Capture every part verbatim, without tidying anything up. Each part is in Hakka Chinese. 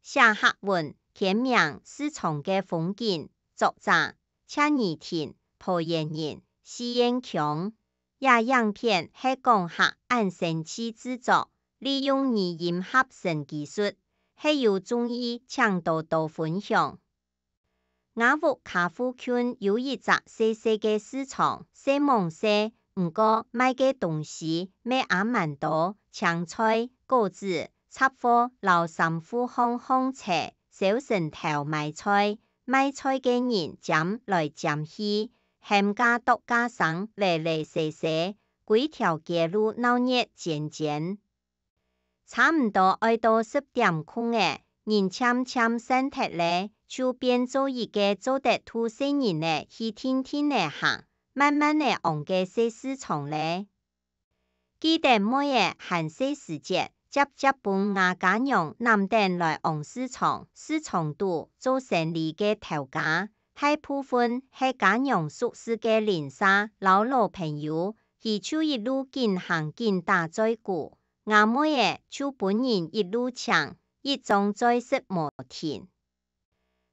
寫客文，篇名《市場个風景》，作者：謝宜廷，桃園人，四縣腔。這影片係講客恁生趣製作，利用語音合成技術，係有中意請多多分享。 吾屋下附近有一隻細細个市場，細罔細，毋過賣个東西乜也蠻多，青菜、果子、雜貨摎衫褲項項齊。朝晨頭買菜，賣菜个人尖來尖去，喊價度價聲咧咧豺豺，歸條街路鬧熱煎煎。 差毋多愛到十點空了，人漸漸散忒了，就變做一个做得渡細人仔去定定仔行，慢慢仔尪个細市場了。記得妹仔還細時節，輒輒分吾家娘攬等來尪市場。市場肚做生理个頭家，大部分係家娘熟識个鄰舍摎老朋友，佢就一路緊行緊打嘴鼓。 吾妹仔就分人一路請，一張嘴食無停。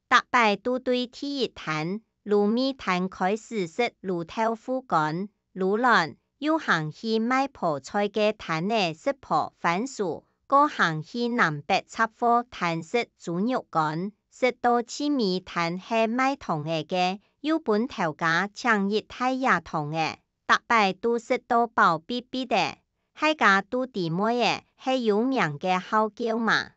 逐擺都對第一攤、滷味攤開始食滷豆腐乾、滷卵，又行去賣泡菜个攤仔食泡番薯，過行去南北雜貨攤食豬肉乾，食到盡尾攤係賣糖仔个，又分頭家請一大掖糖仔，逐擺都食到飽必必仔。 大家都知妹仔係有名个好噭嫲。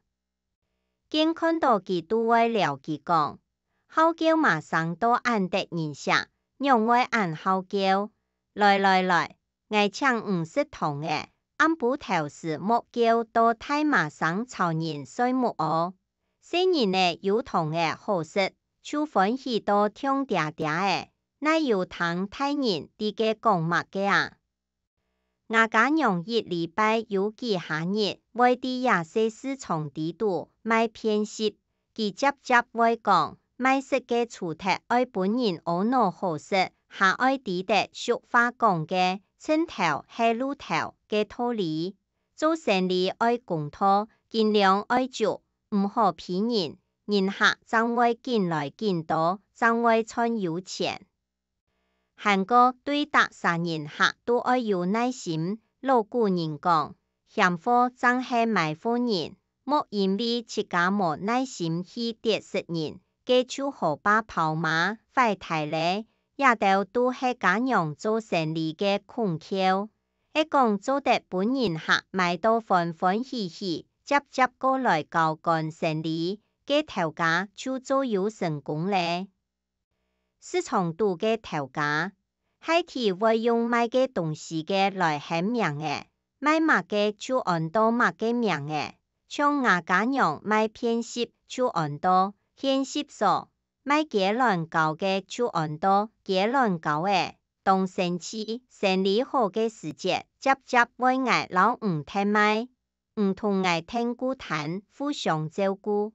見看到佢都會撩佢講：「好噭嫲生到恁得人惜，仰會恁好噭？來來來，𠊎請你食糖仔，暗晡頭時莫噭到大嫲生吵人睡目哦。」細人仔有糖仔好食，就歡喜到暢嗲嗲仔，哪有聽大人在該講麼个啊？ 吾家娘一禮拜有幾下日會在這細市場裡肚賣遍習，佢輒輒會講：「賣食个除忒愛分人阿腦好食，還愛知得俗話講个，秤頭係路頭个道理。」做生理愛公道，斤兩愛足，毋好騙人，人客正會緊來緊多，正會賺有錢。 還過對逐儕人客都愛有耐心。老古人講：「嫌貨正係買貨人。」莫因為自家無耐心去跌實人，該就好把拋嫲壞坯了。這兜都係家娘做生理个功效。係講做得分人客買到歡歡喜喜，輒輒過來交關生理，該頭家就做有成功了。 市場肚个頭家，係知會用賣个東西个來喊名仔，賣麼个就安到麼个名仔。像吾家娘賣遍習就安到遍習所，賣雞卵糕个就安到雞卵糕仔。當生趣、生理好个時節，輒輒會𠊎摎你𢯭賣，你同𠊎𢯭顧攤，互相照顧。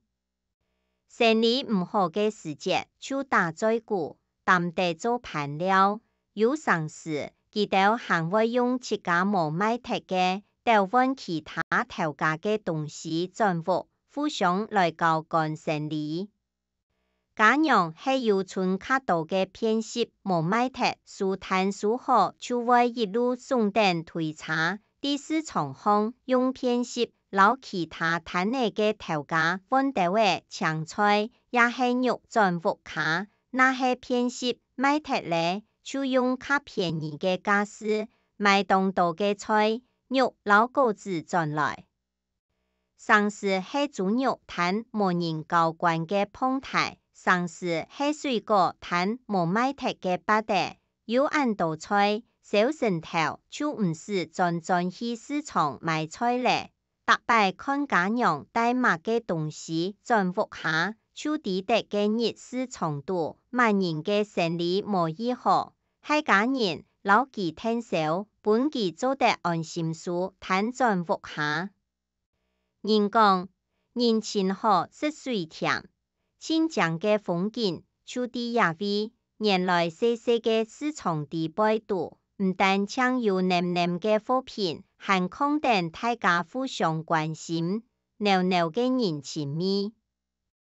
生理毋好个時節就打嘴鼓，擔得做伴尞。有成時，佢兜還會用自家無賣忒个，兜換其他頭家个東西轉屋，互相來交關生理。家娘係有賰較多个遍習無賣忒，收攤收好就會一路送等推車，在市場項用遍習摎其他攤仔个頭家換兜仔青菜，也係肉轉屋下。若係遍習賣忒了，就用較便宜个價數買當多个菜、肉摎果子轉來。成時係豬肉攤無人交關个膨坯，成時係水果攤無賣忒个腹肚。 有恁多菜，朝晨頭就毋使專專去市場買菜了。逐擺看家娘帶麼个東西轉屋下，就知得該日市場肚麼人个生理無異好，係家人摎佢𢯭手，分佢做得安心收攤轉屋下。 人講：「人情好，食水甜。」盡靚个風景就在這位。原來細細个市場裡背肚，毋單淨有淰淰个貨品，還囥等大家互相關心，濃濃个人情味。